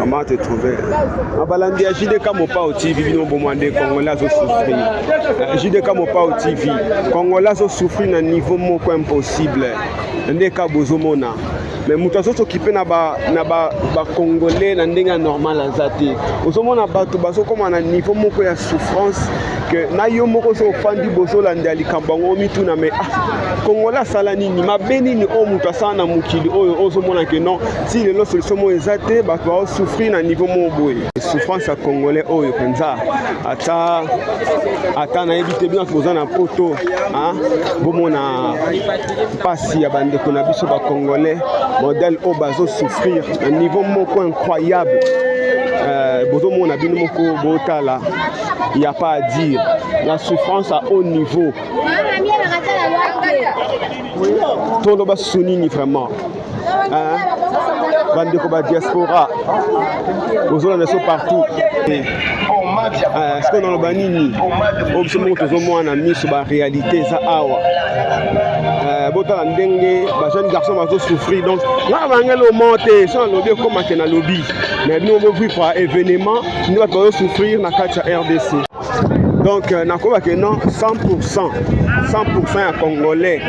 Comment te trouver? Mabalandi ya JDK Mopao TV, bino bomwa nde Congolais azo souffrir. JDK Mopao TV, Congolais azo souffrir na niveau moko impossible. Nde ka bozomona. Mais moto azo s'occuper na ba na ba ba Congolais na ndenge ya normal aza te. Ozomona bato bazokoma na niveau moko ya souffrance que na yo moko so ofandi bozolanda likambo yango omituna mais ah, Congolais asala nini, mabe nini oyo moto asala na mokili oyo ozomona ke non, ti lelo solution moko eza te, bato bazosouffrir na niveau moko boye. Souffrance ya Congolais oyo mpenza, ata ata nayebi te, bino boza na poto, bomona mpasi ya bandeko na biso bacongolais, modèle oyo bazosouffrir na niveau moko incroyable. Bozomona bino moko, botala, y a pas à dire, la souffrance à haut niveau. Toloba susu nini vraiment, hein? Bandeko ba diaspora, bozolanda biso partout, sikoyo naloba nini? Oyo biso moko tozomona na miso, baréalité eza awa. Botala ndenge bajeune garçon bazosouffrir. Donc nga bangeli omo te, so nalobi ekomake nalobi, mais bino bovivre événement nde bato bazosouffrir na kati ya RDC. Donc nakoyeba non, 100%, 100% ya Congolais,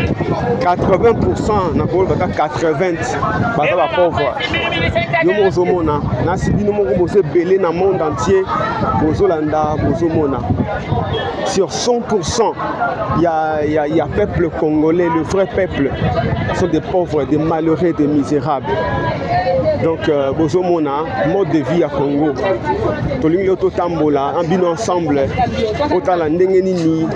80%, nakoloba ata 80, baza bapauvre. Yo moko ozomona, nasi bino moko bozo ebele na monde entier, bozolanda, bozomona, sur 100% ya peuple congolais, le vrai peuple sont des pauvres, des malheureux, des misérables. Donc bozomona mode de vie ya Congo. Tolingi leo totambola bino ensemble, otala ndenge nini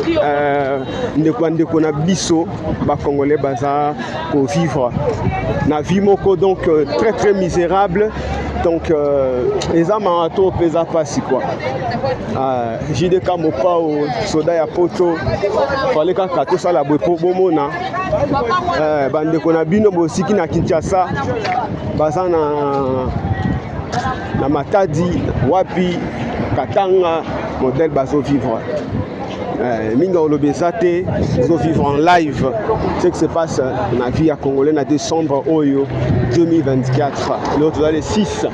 ndeko bandeko na biso bacongolais baza kovivre na vie moko donc très très misérable. Donc eza mawa to mpe eza mpasi quoi. JDK Mopao, soda ya poto, fale kaka tosala boye mpo bomona bandeko na bino bosiki na Kinshasa, baza na Matadi, wapi, Katanga, modèle bazovivre. Mingi olobi eza te, ozovivre en live ce qui se passe na vie ya Congolais na décembre oyo 2024. Lelo toza le 6.